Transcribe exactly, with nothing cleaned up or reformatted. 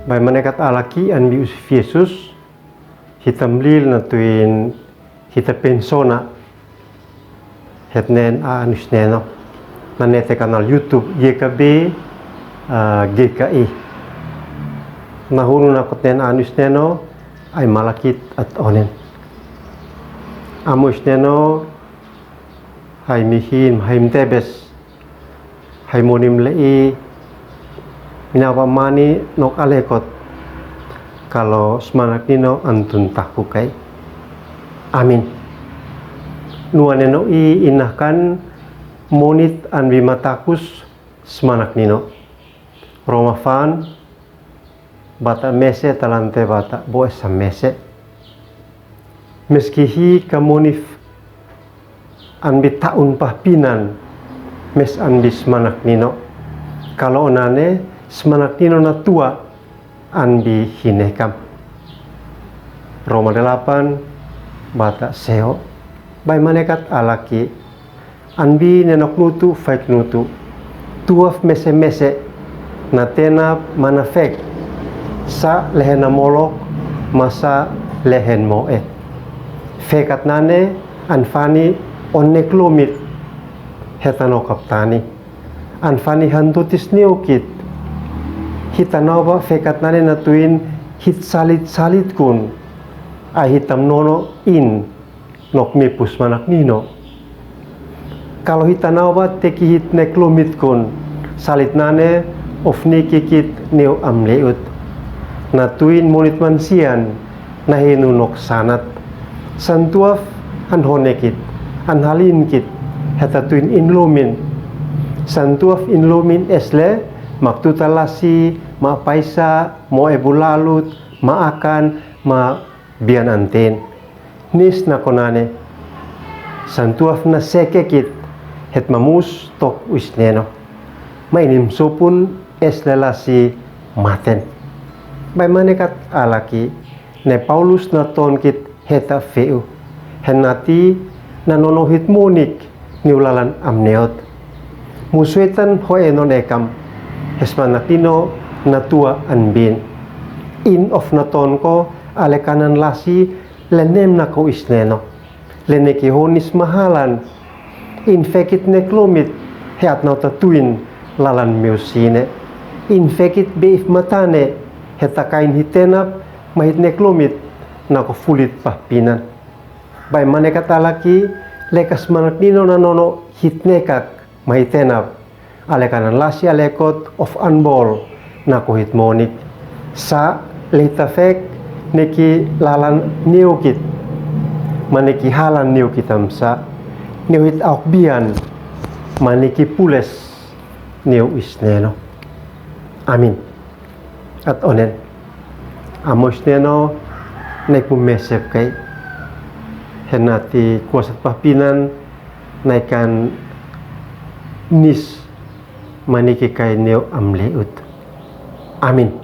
Bai manekat alaki an bi usi Yesus, hita mlil na tuin hita pensona, het nen a anus neno. Na nete kanal YouTube, G K B, ah, G K I. Na hunu na kot nen a anus neno, ai malakit at onen. Amus neno, hai mihin, hai mtebes. Hai monim lei, mina ba mani nok alekot. Kalo smanak nino antun taku kai. Amin. Nua neno i inakan monit an bi matakus smanak nino. Roma fan, bata mese talante bata boesa mese. Meski hi ka monit an bi taun pahpinan, mes an bi smanak nino. Kalo onane smanak nino na tua an bi hinekam. Roma delapan, bata seo. Bai manekat alaki. An bi nenok nutu faik nutu. Tuaf mese mese na tenap mana fek. Sa lehen na molok masa lehen mo e. Fekat nane an fani onnek lomit. Hetano kaptani. An fani hantutis niukit. Hitanau ba fekat nane na tuin hit salit salit kun. Ai hitam nono in. Nok mi pus manak nino. Kalo hitanau ba teki hit nek lumit kun. Salit nane of ni kikit niu amleut. Na tuin monit mansian. Na hinu nok sanat. Santuaf an honekit. An halin kit. Heta tuin in lumin. Santuaf in lumin esle. Mak tuta lasi. Ma paisa. Mo ebulalut. Ma akan. Ma bian anten. Nis na konane. Santuaf na sekekit. Het mamus tok uis neno. Ma inim supun es lelasi maten. Bai manekat alaki. Ne Paulus na tonkit heta feu. Henati na nono hit monik. Niu lalan amneot. Musuetan ho enon ekam. Hesmanak nino na tua anbin. In of na tonko alekanan lasi lenem na ko isneno. Leneki honis mahalan. In fekit nek lumit heat nau tatuin lalan miusine. In fekit beif matane hetakain hitenap mahit nek lumit na ko fulit pahpinan. Bai manekat alaki lekas manak nino na nono hit nekak. Mahitenap, alekanan lasi alekot of anbol, na kohit monik. Sa lehita fek, neki lalan niukit, maneki halan niukit amsa, niuhit auk bian, maneki pules, niu isneno. Amin. At onen. Amos neno, nek mu mesep kai. Henati kuasat pahpinan, naikan nis maniki kai neu amleut. Amin.